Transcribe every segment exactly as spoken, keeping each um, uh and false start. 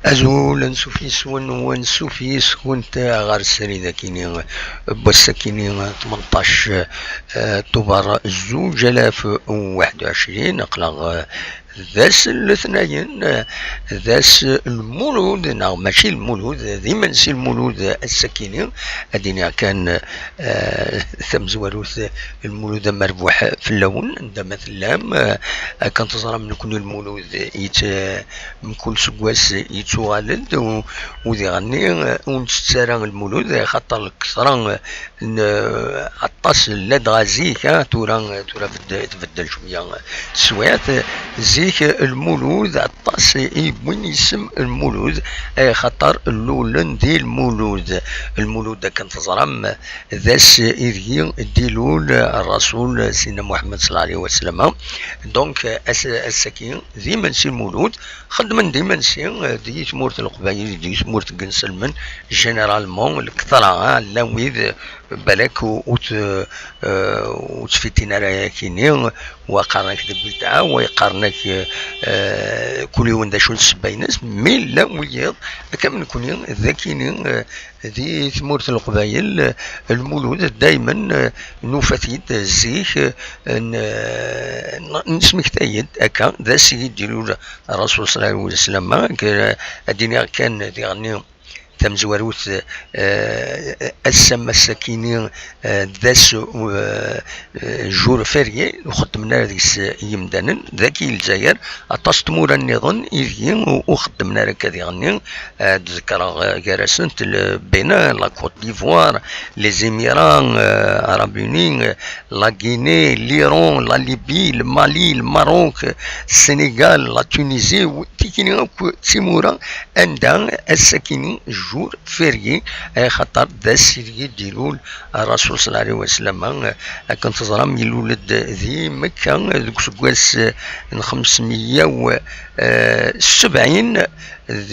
Azul ansuf yes-wen u ansuf yes-kent ɣer srid akini n wass akini tmenṭac, eh, Tubeṛ zuǧ alaf u waḥed u ɛecrin. Aql-aɣ, eh, d ass n letnayen, eh, d ass n Lmulud, neɣ mačči Lmulud, d imensi Lmulud ass akini. Ad iniɣ kan, eh, tamezwarut, Lmulud amerbuḥ fell-awen, anda ma tellam. Eh, akken teẓram, nekni Lmulud yett-, mkul seggas yettuɣal-d, u, u diɣenni, eh, ur nettett ara Lmulud, xaṭer lkesra n, eh, aṭas, ladɣa zik, ah, tura, tura bedd-, tbeddel cwiya teswiɛt. Zik Lmulud aṭas i yewwin isem Lmulud, eh, xaṭer lulen di Lmulud. Lmulud, akken teẓram, d ass ideg d-ilul Rasul Sidna Muḥemmed ṣalla Llahu ɛalayhi wa sallam. Donc, ass-, ass-agi d imensi Lmulud, xeddmen-d imensi, eh, di tmurt n Leqbayel, di tmurt n Inselmen, généralement, lektra, ah, llan wid, eh, balak ur, ur t-, eh, ur ttfitin ara akini, wa qqaren-ak d bidɛa, wa yeqqaren-ak, eh, kul yiwen d acu n ssebba-ines, mi llan wiyiḍ, akka am nekni, d akini, eh, di tmurt n Leqbayel, eh, Lmulud, daymen, eh, nufa-t-id zik, eh, n-, n-, nesmekta-yi-d akka, d ass i d-ilul Rasul ṣalla Llahu ɛalayhi wa sallam, eh, ad d-iniɣ kan diɣenni tamezwarut, eh, ass-a, ass-akini, eh, d ass, eh, eh, jour férié, ur xeddmen ara deg-s yimdanen, dagi i Lezzayer, aṭas n tmura nniḍen ideg ur, ur xeddmen ara akka diɣenni. Eh, ad d-ḍekkreɣ, eh, gar-asent le Bénin, la Côte d'Ivoire, les Émirats, eh, Arabes Unis, eh, la Guinée, l'Iran, la Libye, le Mali, le Maroc, eh, Sénégal, la Tunisie, u-, tikini akk d timura anda ass-akini jour férié, eh, xaṭer d ass ideg i d-ilul Rasul ṣalla Llahu ɛalayhi wa sallam. Akken teẓram, ilul-d di Mekka deg useggas n xemsemya u sebɛin, d,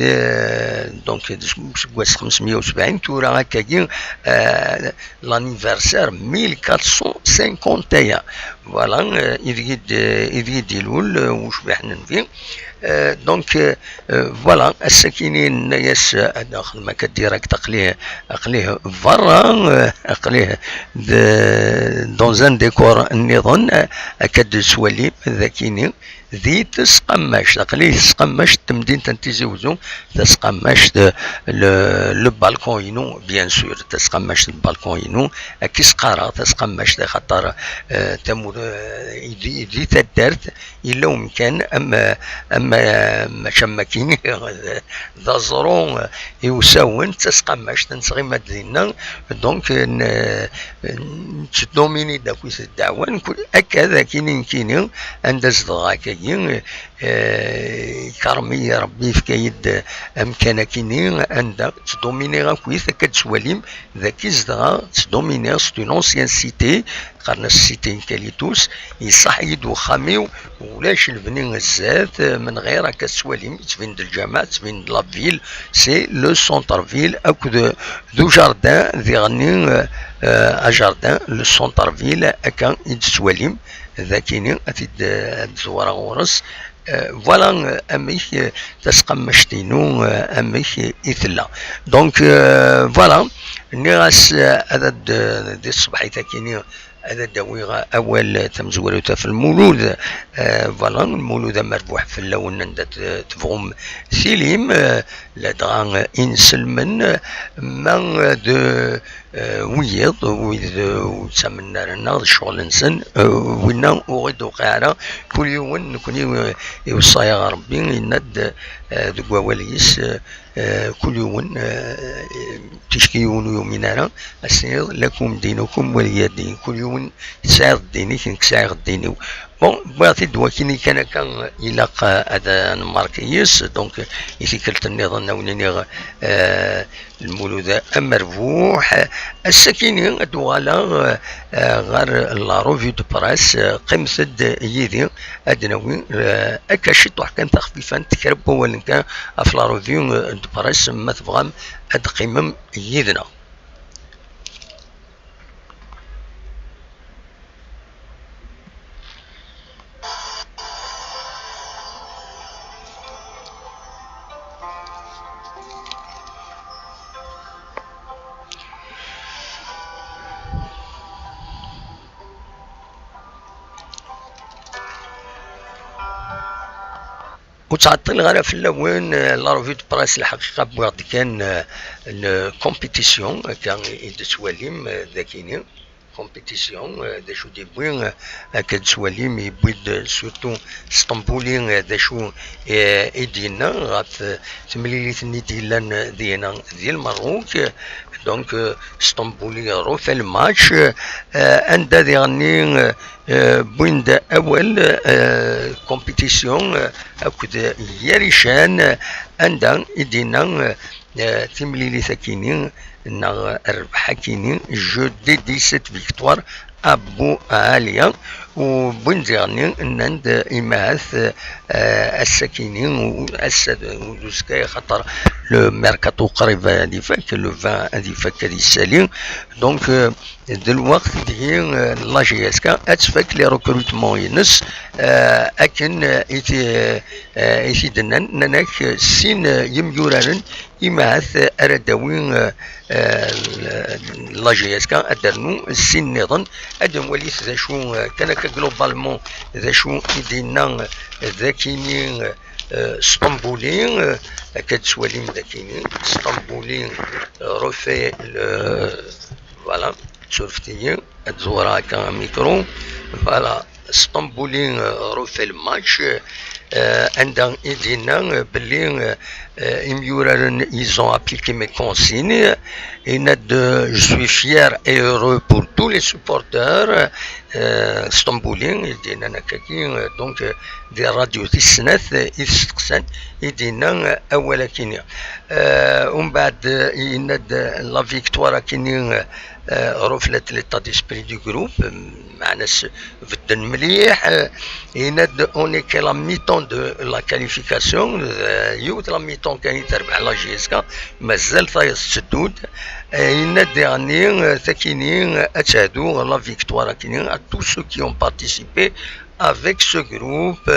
donc, deg useggas xemsemya u sebɛin, tura akkagi, eh, l'anniversaire mille quatre cent cinquante et un. Voilà, eh, ideg i d-, ideg i d-ilul, eh, ucbiḥ n Nnbi. Eh, donc, eh, eh, voilà, ass-akini nenna-yas, eh, ad nexdem akka direct, aqli, aqli berra, eh, aqli de, dans un décor nniḍen, eh, akka d-tettwalim d akini di Tesqammact, aqli Tesqammact, temdint n Tizi Uzzu, Tesqammact, eh, le, le balcon-inu, bien sûr, Tesqammact, le balcon-inu, akka i s-qqareɣ Tesqammact, axaṭer, eh, tamur-, eh, di, di taddart, yella umkan am, am, mačči am akini, d aẓru i usawen, d tasqammact, nettɣima-d dinna, donc, n-, nettdomini-d akkit ddeɛwa, nkul-, akka d akini nekkini, anda zedɣeɣ akkagi, eh, ikerrem-iyi Rebbi, yefka-yi-d amkan akini, anda ttdominiɣ akkit, akka d-tettwalim, dagi zedɣeɣ, ttdominiɣ, c'est une ancienne cité, qqaren-as cité n Kalitus, iṣaḥ-iyi-d uxxam-iw, ulac lebni zdat, menɣir akka tettwalim, yettbin-d lǧameɛ, yettbin-d la ville, c'est le centre-ville, akked d ujardin, diɣenni, euh, euh, ajardin, le centre-ville, akka i d-tettwalim, d akini ad t-id-, ad d-ẓewreɣ ɣur-s. Euh, voilà, euh, amek, euh, tasqammact-inu, euh, amek i tella. Donc, euh, voilà, nniɣ-as, euh, ad ad-, di tṣebḥit akini, ad d-awiɣ awal tamezwarut ɣef Lmulud. Euh, voilà, Lmulud amerbuḥ fell-awen anda t-, tebɣum tilim, euh, ladɣa, euh, inselmen, euh, ma, euh, d, euh, wiyiḍ, wid, euh, ur ttamen ara neɣ d ccɣel-nsen, euh, winna ur ɣ-id-tewqiɛ ara. Kul yiwen, nekni, euh, iweṣṣa-yaɣ Rebbi, yenna-d, euh, deg wawal-is, euh, Eh, kul yiwen, eh, ticki yiwen ur yumin ara, ad s-niniḍ, lakum dinukum waliya din. Kul yiwen tesɛiḍ ddin-ik, nekk sɛiɣ ddin-iw. Bon, wwiɣ-t-id wakini kan akka, ilaq, eh, ad, eh, nemmark yis, donc, eh, i tikkelt nniḍen, ad wen-iniɣ, eh, Lmulud amerbuḥ. Ass-akini ad d-uɣaleɣ, eh, ɣer la revue de presse, eh, qqimet-d yid-i. Ad nawi, eh, akka ciṭuḥ kan taxfifant, kra n wawalen kan ɣef la revue, eh, de presse, ma tebɣam ad teqqimem yid-neɣ. Ur ttɛeṭṭileɣ ara fell-awen, eh, la revue de presse, lḥaqiqa wwiɣ-d kan, eh, n compétition, akka i d-tettwalim, eh, dagini. Compétition, eh, d acu d-yewwi, eh, akka d-tettwalim, yewwi-d, eh, surtout Sṭembuli, eh, d acu, eh, i d-yenna ɣef, eh, temlilit-nni d-yellan, eh, dinna di Lmerruk. Donc, eh, Sṭembuli refait le match, eh, anda diɣenni, eh, eh, wwin-d awal, eh, compétition, eh, akked Yarican, eh, anda i d-yenna, eh, eh, timlilit akini neɣ rrbeḥ akini, je dédie cette victoire à Boualia, u wwin diɣenni nnan-d imahat, eh, ass-akini, u ass-a d uzekka, axaṭer le mercato qrib ad ifak, le vingt ad ifak, ad yessali. Donc, eh, d lweqt deg-i, eh, la J S K ad tfak les recrutements-ines, eh, akken, eh, i t-, eh, i t-id-nnan, nnan-ak, eh, sin, eh, yemyuraren, imahat, eh, ara d-tawi, eh, eh, la J S K, ad d-ternu sin nniḍen, ad nwalit d acu, eh, kan akka globalement, d acu i d-yenna, eh, d akini, eh, Sṭembuli, eh, akka d-tettwalim d akini, Sṭembuli, eh, refait le, voilà, surfet-iyi, ad ẓewreɣ akka amikru. Voilà, Sṭembuli, eh, refait le match, eh, anda i d-yenna, eh, belli, eh, eh, imyuraren, ils ont appliqué mes consignes. Yenna-d, eh, je suis fier et heureux pour tous les supporters. Eh, Sṭembuli, i d-yennan akkaki, eh, donc, eh, di rradyu tis snat, eh, i t-steqsan, i d-yenna, eh, awal akini. Eh, umbeɛd, eh, yenna-d, eh, la victoire akini, eh, eh, reflète l'état d'esprit du groupe, eh, meɛna-s bedden mliḥ, eh, yenna-d on est qu'à la mi-temps de la qualification, eh, yiwet la mi-temps kan i terbeḥ la J S K, mazal tayeḍ tetteddu-d, eh, yenna-d diɣenni, eh, takini, eh, ad tehdu la victoire akini à tous ceux qui ont participé avec ce groupe,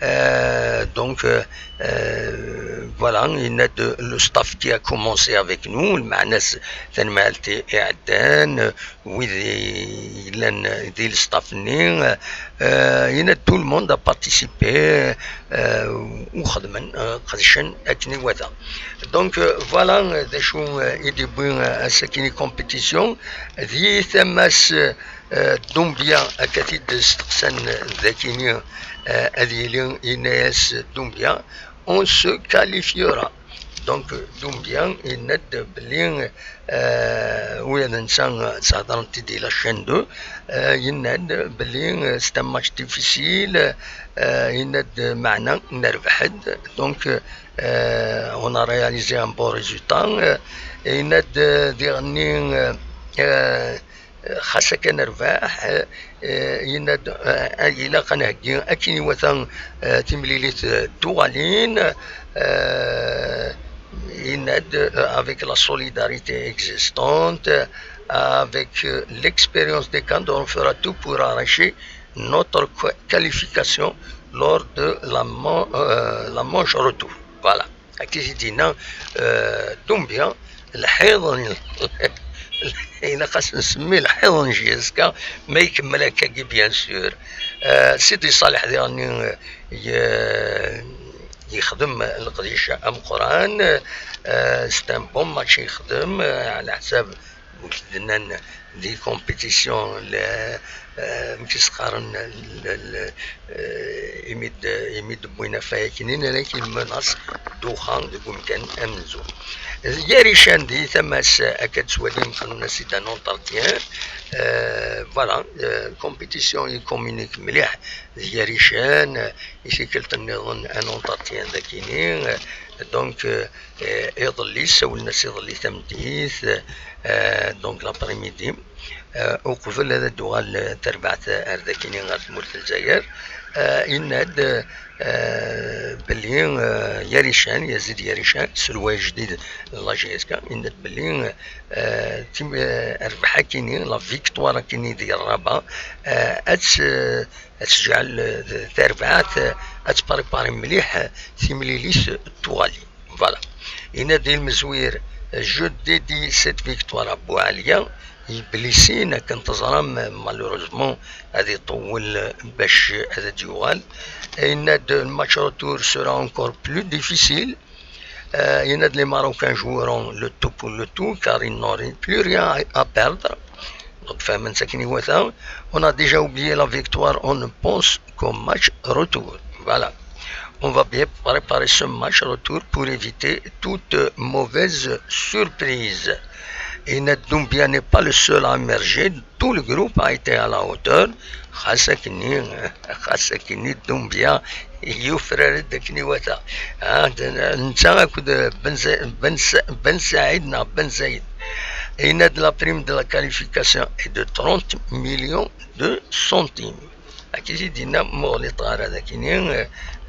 euh, donc, euh, euh, voilà, yenna-d le staff qui a commencé avec nous, lmeɛna-s tanmalt i iɛeddan, wid i yellan di le staff-nni, euh, yenna-d tout le monde a participé, euh, u xedmen, euh, qedcen akken iwata. Donc, euh, voilà, euh, d acu, euh, i d-yewwi, euh, ass-akini compétition, di tama-s, euh, Eh, Doumbia, akka t-id-steqsan d akini, eh, ad yili, yenna-yas Doumbia, on se qualifiera. Donc, Doumbia yenna-d belli, eh, ula d netta, eh, sehedren-t-id di la chaîne deux, eh, yenna-d belli, eh, c'est un match difficile, eh, yenna-d meɛna nerbeḥ-d. Donc, eh, on a réalisé un bon résultat. Eh, yenna-d, eh, diɣenni, eh, eh, xas akken nerbeḥ, eh, eh, yenna-d, eh, ilaq ad nheggi akken iwata, eh, timlilit, eh, d tuɣalin, eh, yenna-d, eh, avec la solidarité existante, avec, euh, l'expérience des cadres, on fera tout pour arracher notre qua-, qualification lors de la man-, euh, la manche retour. Voilà. Akka i d-yenna, euh, Doumbia, lḥiḍ n, ilaq ad s-nsemmi lḥiḍ n J S K, ma ikemmel akkagi, bien sûr. Euh, Sidi Ṣaleḥ diɣenni, euh, ye-, yexdem leqdic ameqqran, euh, c'est un bon match yexdem, euh, ɛla ḥsab wid d-nnan di compétition, le, euh, amek i s-qqaren, le, le, euh, imi d-, imi d-wwin afayek-nni, nnan-ak il menace ddexxan deg umkan amenzu. Yarican di tama-s, akka d-tettwalim, xedmen-as-id un entretien. Euh, voilà, euh, compétition i communique mliḥ d Yarican, euh, i tikkelt nniḍen un entretien d akini, euh, donc, euh, Eh, iḍelli, sawlen-as iḍelli tameddit, eh, donc l'après-midi, eh, uqbel ad d-tuɣal, eh, terbaɛt ar dakini ɣer tmurt n Lezzayer, eh, yenna-d, eh, belli, eh, Yarican, Yazid Yarican, selway jdid n la J S K, yenna-d belli, eh, tim-, eh, rrbeḥ akini, la victoire akini di Rraba, eh, ad tt-, ad teǧɛel, eh, tarbaɛt, eh, ad tpripari mliḥ, eh, timlilit n tuɣalin. Voilà. Yenna-d i lmezwir, je dédie cette victoire à Boualia, Iblisen, akken teẓram, malheureusement, ad iṭewwel bac ad d-yuɣal. Yenna-d, le match retour sera encore plus difficile. Euh, yenna-d, les Marocains joueront le tout pour le tout, car ils n'auront plus rien à, à perdre. Donc, fehmen akken iwata. On a déjà oublié la victoire, on ne pense qu'au match retour. Voilà. On va bien préparer ce match retour pour éviter toute mauvaise surprise. Et Doumbia n'est pas le seul à émerger. Tout le groupe a été à la hauteur. Xas akken-nni, xas akken-nni, Doumbia yufrar-d akken iwata. Ah, d-, netta akked Ben Sa-, Ben Sa-, Ben Saïd neɣ Ben Saïd. Yenna-d, la prime de la qualification est de trente millions de centimes. Akka i d-yenna Muɣli Ṭaher ad ak-ini,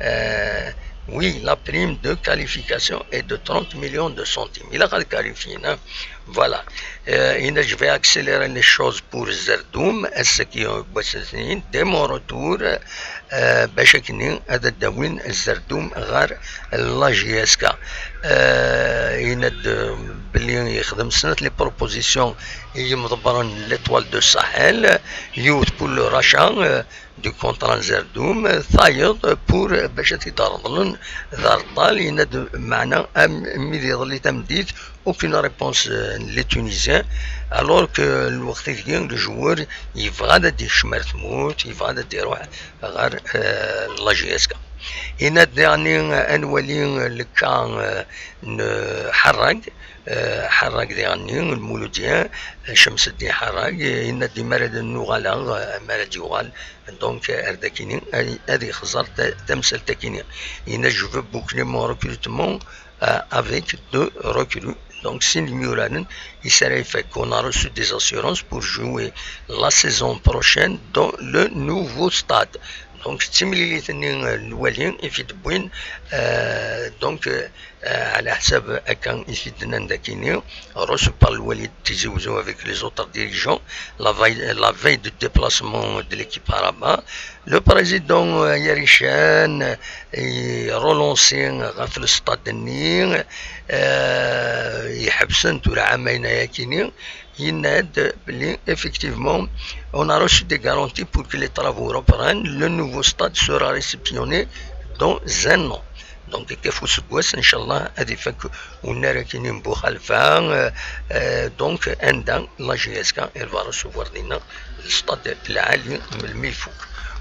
euh, oui, la prime de qualification est de trente millions de centimes. Ilaq ad qualifyin, hein. Voilà. Euh, yenna, je vais accélérer les choses pour Zerdoum, ass-agi n wass n letnayen, dès mon retour, euh, bac akken ad d-awin Zerdoum ɣer la J S K. Euh, yenna-d, euh, belli yexdem snat les propositions i yimḍebbren n l'Étoile de Sahel, yiwet pour le rachat, euh, du contrat n Zerdoum, tayeḍ pour bac ad t-id-reḍlen d areṭṭal, yenna-d, meɛna, am mi d-iḍelli tameddit, aucune réponse, euh, n les Tunisiens, alors que lweqt-agi le joueur yebɣa ad d-yekcem ar tmurt, yebɣa ad d-iruḥ ɣer, euh, la J S K. Yenna-d daɣen, euh, ad nwali, euh, le cas, euh, n, euh, Ḥarrag, euh, Ḥarrag daɣen, Lmuludya, euh, Cemseddin Ḥarrag, euh, yenna-d, mi ara d-nuɣal, euh, mi ara d-yuɣal, donc, ar dakini, ad, ad ixẓer ta-, tamsalt akini. Yenna, je veux boucler mon recrutement, euh, avec deux recrues. Donc, sin imyuraren i s ara ifak. On a reçu des assurances pour jouer la saison prochaine dans le nouveau stade. Donc, d timlilit-nni, euh, n lwali i t-id-wwin, euh, donc, euh, euh, ɛla ḥsab akka i t-id-nnan dakini, reçu par le wali de Tizi Ouzou avec les autres dirigeants, la veille, la veille du déplacement de l'équipe à Rabat. Le président, euh, Yarichène, euh, i relancé ɣef le stade-nni, euh, iḥebsen tura ɛamayen ayakini, yenna-d belli, effectivement, on a reçu des garanties pour que les travaux reprennent. Le nouveau stade sera réceptionné dans un an. Donc, akka ɣef useggas, inchallah, ad ifak unnar akini n Buxalfa, euh, euh, donc, anda la J S K, elle va recevoir dinna le stade lɛali melmi ifuk.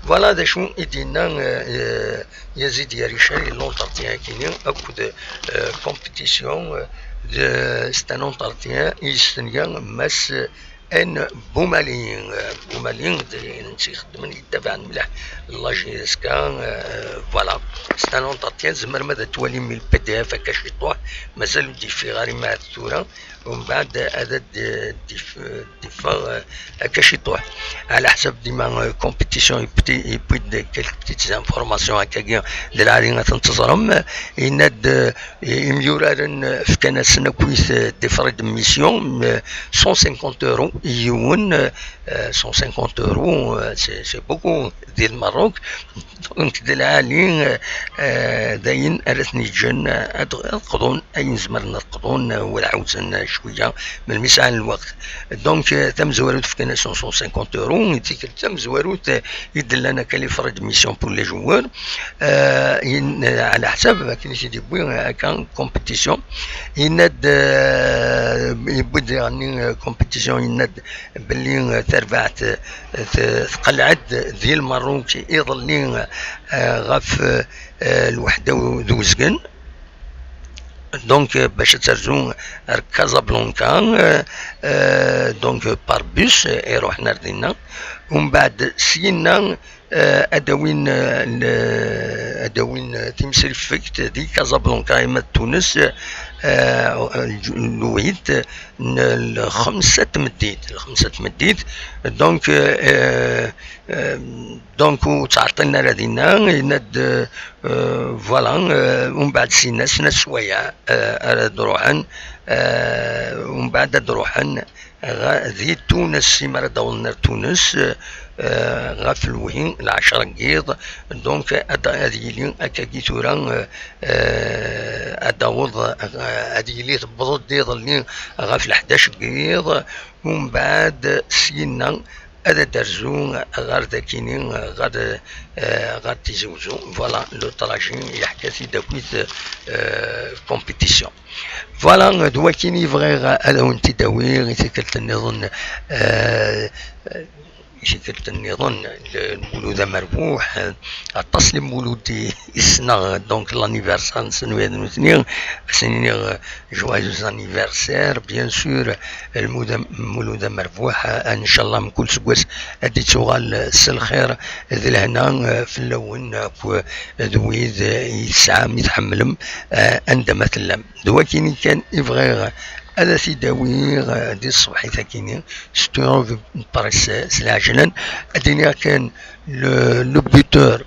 Voilà d acu i d-yenna, euh, euh, Yazid Yarichène, l'entretien akini, akked, euh, compétition, euh, de, c'est un entretien i yestenya Mass N Boumali, euh, Boumali, d, netta ixeddmen, yettabaɛen mliḥ la J S K, euh, voilà. C'est un entretien, tzemrem ad twalim le P D F akka ciṭuḥ, mazal ur d-yeffiɣ ara i ma tura, umbeɛd ad d-, d-, d-iffeɣ, euh, akka ciṭuḥ. Ɛla ḥsab dima, euh, compétition, yewwi-d quelques petites informations akkagi, d lɛali ad tent-teẓrem. Yenna-d, euh, imyuraren, euh, fkan-asen akkit, euh, des frais de mission, euh, cent cinquante euros i yiwen, euh, euh, cent cinquante euros, euh, c'est, c'est beaucoup, di Lmerruk. Donc, d lɛali, euh, euh, d ayen ara ten-yeǧǧen, euh, ad, ad qḍun ayen zemren ad qḍun, euh, wala ɛawzen, euh, cwiya, melmi sɛan lweqt. Donc, euh, tamezwarut fkan-asen cent cinquante euros, i tikkelt tamezwarut, euh, i d-llan akka les frais de mission pour les joueurs. Euh, yen-, euh, ɛla ḥsab akken i t-id-yewwi, euh, akka compétition. Yenna-d, euh, yewwi-d daɣen, euh, compétition, yenna-d belli, euh, tarbaɛt, euh, t-, tqelɛed di Lmerruk iḍelli, euh, ɣef, euh, lweḥda d uzgen. Donc, euh, bac ad terzu ar Casablanca, euh, euh, donc, euh, par bus, euh, iruḥen ar dinna. Umbeɛd, syenna, euh, ad awin, euh, le-, ad awin, euh, timsriffegt di Casablanca, ima d Tunes, euh, lǧ-, lwit n lxemsa tmeddit, lxemsa tmeddit. Donc, euh, euh, euh, donc, ur ttɛeṭṭilen ara dinna, yenna-d, euh, voilà, euh, umbeɛd syenna, snat swayeɛ, euh, ara d-ruḥen, euh, umbeɛd ad d-ruḥen ɣa-, di Tunes, imi ara d-awḍen ar Tunes, eh, ɣef lwi, lɛecṛa n yiḍ, donc, ad, ad yili akkagi tura, eh, eh, ad d-taweḍ, eh, ad yili tewweḍ-d iḍelli ɣef leḥdac n yiḍ, umbeɛd syenna ad d-terzu ɣer dakini, ɣer, eh, ɣer Tizi Uzzu. Voilà, le trajet yeḥka-t-id akkit, eh, compétition. Voilà, d wakin i bɣiɣ ad awen-t-id-awiɣ i tikkelt nniḍen, eh, i tikkelt nniḍen, l-, Lmulud Amerbuḥ, eh, aṭas n Lmulud i, i ssneɣ, donc l'anniversaire-nsen wid nutni, ad sen-iniɣ, eh, joyeux anniversaire, bien sûr, Lmud-, Lmulud Amerbuḥ, eh, ncallah mkul seggas ad d-ittuɣal s lxir d lehna, eh, fell-awen akk, eh, d wid, eh, i tesɛam, i tḥemmlem, eh, anda ma tellam. D wakin kan i bɣiɣ ad t-id-awiɣ, eh, di tṣebḥit-akini, c'est une revue de presse s lɛejlan. Ad d-iniɣ kan le, le buteur,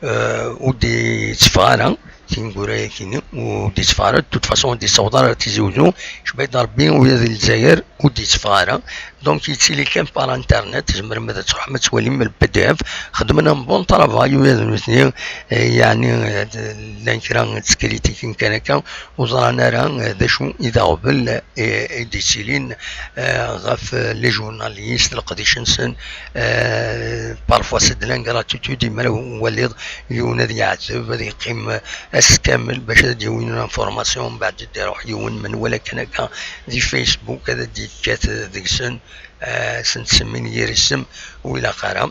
eh, ur d-yetteffeɣ ara, tineggura-yakini, ur d-yetteffeɣ ara, de toute façon, ur d-yettaweḍ ara Tizi Uzzu, cbayt Rebbi, ula di Lezzayer, ur d-yetteffeɣ ara. Donc, yettili kan par internet, tzemrem ad tṛuḥem ad twalim le P D F. Xedmen un bon travail, ula d nutni, eh, yeɛni, eh, d-, llan kra n tkritikin kan akka, ur ẓran ara, eh, d acu i d aɣbel, eh, i d-yettilin, eh, ɣef, eh, les journalistes, leqdic-nsen, eh, parfois c'est de l'ingratitude, imi ara waliḍ yiwen ad yeɛteb, ad yeqqim, eh, ass kamel bac ad d-yawi une information, mbeɛd ad d-iruḥ yiwen menwala kan akka di Facebook ad d-yekkat, eh, deg-sen, eh, sen-ttsemmin yir isem ur ilaq ara.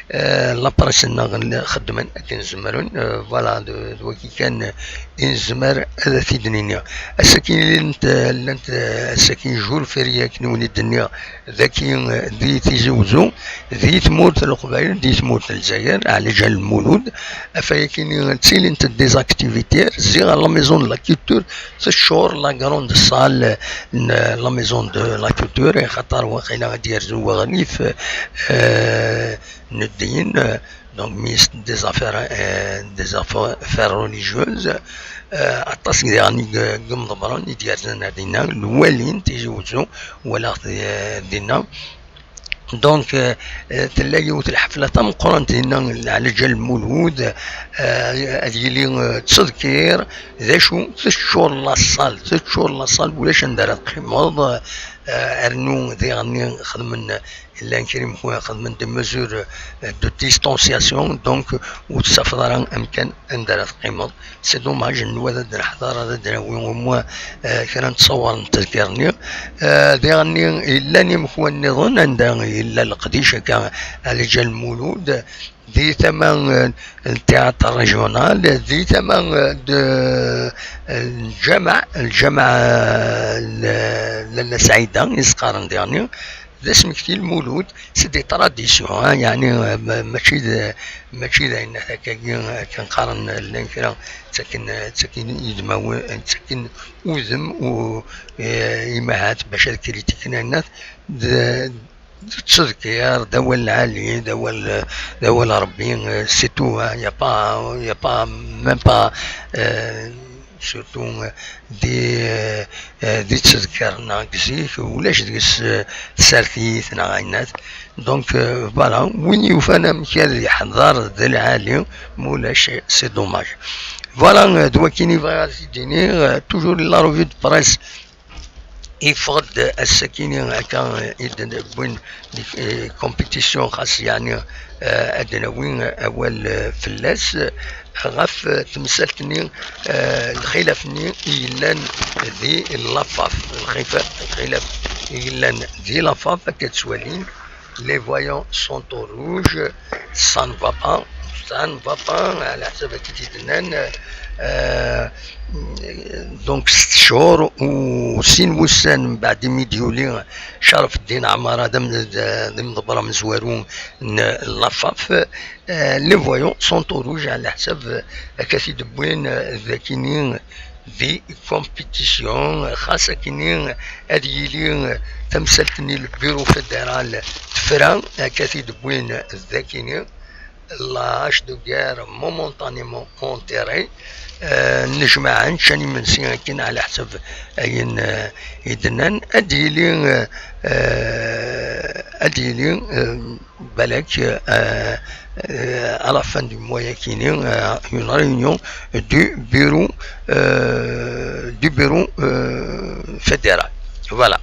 Eh, la presse-nneɣ xeddmen akken zemren, eh, voilà, d, d wagi kan, eh, i nezmer ad t-id-nini. Ass-agi llant, eh, llant, eh, ass-agi jour férié akken i wen-id-nniɣ dagi, eh, di Tizi Uzzu, di tmurt n Leqbayel, di tmurt n Lezzayer, ɛlaǧal Lmulud. Ɣef wayagi ttilint des activités, ziɣ la maison de la culture teččur la grande salle n la maison de la culture, axaṭer waqila ad d-yerzu weɣlif, eh, n ddin, eh, donc ministre des affaires, eh, des affaires religieuses, eh, aṭas diɣen i y-, i yemḍebbren i d-yerzan ar dinna, lwali n Tizi Uzzu, walaɣ-t, eh, dinna. Donc, eh, eh, tella yiwet lḥefla tameqqrant dinna, ɛlaǧal Lmulud, eh, ad yili, eh, ttḍekkir, d acu, teččur la salle, teččur la salle, ulac anda ara teqqimeḍ, eh, rnu diɣen xedmen, llan kra n yimekwan xedmen des mesures, eh, de distanciation, donc ur tessafeḍ ara amkan anda ara teqqimeḍ. C'est dommage, newwa ad d-neḥḍer, ad d-nawi au moins, eh, kra n ttṣawar n tezkar-nni. Eh, diɣen yellan yimekwan nniḍen anda yella leqdic akka, ɛlaǧal Lmulud, di tama, eh, n théâtre régional, di tama, eh, de, eh, lǧameɛ, lǧameɛ, eh, n Lalla Saɛida, i s-qqaren diɣen, d asmekti Lmulud, c'est des traditions, hein, yeɛni, eh, ma-, mačči d, mačči d ayen akkagi, akken qqaren llan kra, ttaken, ttaken idmawen, ttaken udem u, eh, imahat bac ad kritiken ayen, d, d ttedkir, d awal lɛali, d awal, d awal Rebbi, eh, c'est tout, hein, y a pas, y a pas, même pas, eh, surtout, eh, di, eh, eh, di ttedkar neɣ deg zik, ulac deg-s, eh, tsertit neɣ ayennat. Donc, eh, voilà, win yufan amek ad yeḥḍer d lɛali, ma ulac, c'est dommage. Voilà, eh, d wakin i bɣiɣ ad t-id-iniɣ, eh, toujours la revue de presse, yeffeɣ-d ass-akini akka, eh, i d-wwin di, eh, compétition, xas yeɛni, eh, ad d-nawi awal, eh, fell-as, eh, ɣef, eh, temsalt-nni, eh, lxilaf-nni i yellan di la FAF, lxifa-, lxilaf i yellan di la FAF, akka ttwalin, les voyants sont au rouge, ça ne va pas, ça ne va pas, ɛla ḥsab akken i d-nnan, eh, donc, sett cchur u sin wussan mbeɛd imi d-yuli Caref Ddin Ɛmara d am-, d, d imḍebber amezwaru n la FAF, eh, les voyants sont au rouge, ɛla ḥsab, eh, akka t-id-wwin, eh, d akini di compétition, xas akini ad yili, eh, tamsalt-nni, le bureau fédéral tefra, akka t-id-wwin d akini. La hache de guerre momentanément enterrée. Eh, nnejmaɛen, ččan imensi akken ɛla ḥsab ayen, eh, i d-nnan. Ad d-yili, eh, eh, ad d-yili, eh, balak, eh, eh, à la fin du mois-akini, eh, une réunion du bureau, eh, du bureau, euh, fédéral. Voilà.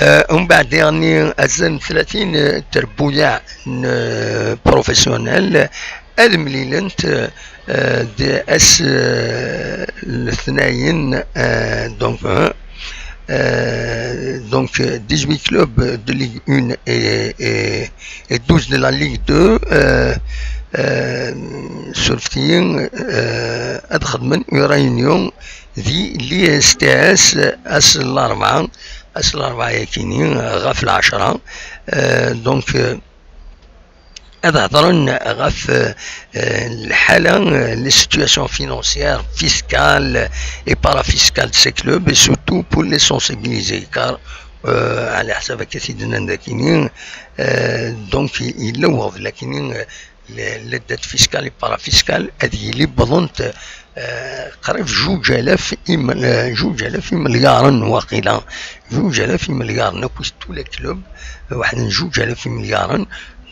Euh, umbeɛd, diɣenni, azal n tlatin, euh, terbuyaɛ n, euh, professionnel, ad mlilent, euh, d ass, euh, letnayen, euh, donc, euh, euh, donc, euh, dix-huit clubs de Ligue un et, et, et douze de la Ligue deux, euh, euh, surfet-iyi, euh, ad xedmen une réunion di l'I S T S ass n larebɛa, ass n larebɛa-yakini, ɣef lɛecṛa. Euh, donc, euh, ad hedren ɣef, euh, euh, lḥala, euh, les situations financières, fiscales et parafiscales de ces clubs, et surtout pour les sensibiliser, car, euh, ɛla ḥsab akka i d-nnan dakini, euh, donc, yella weɣbel akini, euh, les, les dettes fiscales et parafiscales ad yili wwḍent, euh, qrib juj alaf im-, euh, juj alaf imelyaṛen waqila, juj alaf imelyaṛen akk, tous les clubs, euh, waḥed n juj alaf imelyaṛen.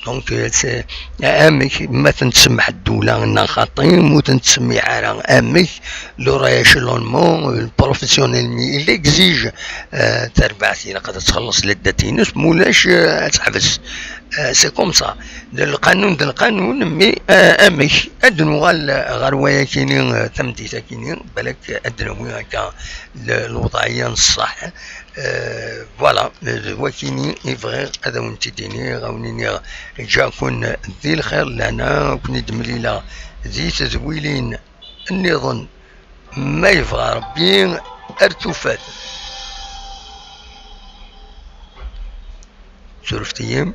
Donc, euh, c'est, amek ma ten-tsemmeḥ ddula neɣ xaṭi, ma ur ten-tsemmiḥ ara, amek, le rééchelonnement, euh, le professionnel, il exige, euh, tarbaɛt, ilaq ad txelleṣ les dettes-ines, ma ulac, euh, ad teḥbes. Euh, c'est comme ça. D lqanun, d lqanun, mais, euh, amek? Ad nuɣal ɣer wayakini, euh, tameddit-akini, balak ad d-nawi akka l-, lewḍeɛya n ṣṣeḥ. Euh, voilà, d wakini i bɣiɣ ad awen-t-id-iniɣ, ad awen-iniɣ ǧǧiɣ-ken di lxir, lehna, ad ken-id-mlileɣ di tedwilin nniḍen, ma yebɣa Rebbi, ar tufat. Surfet-iyi.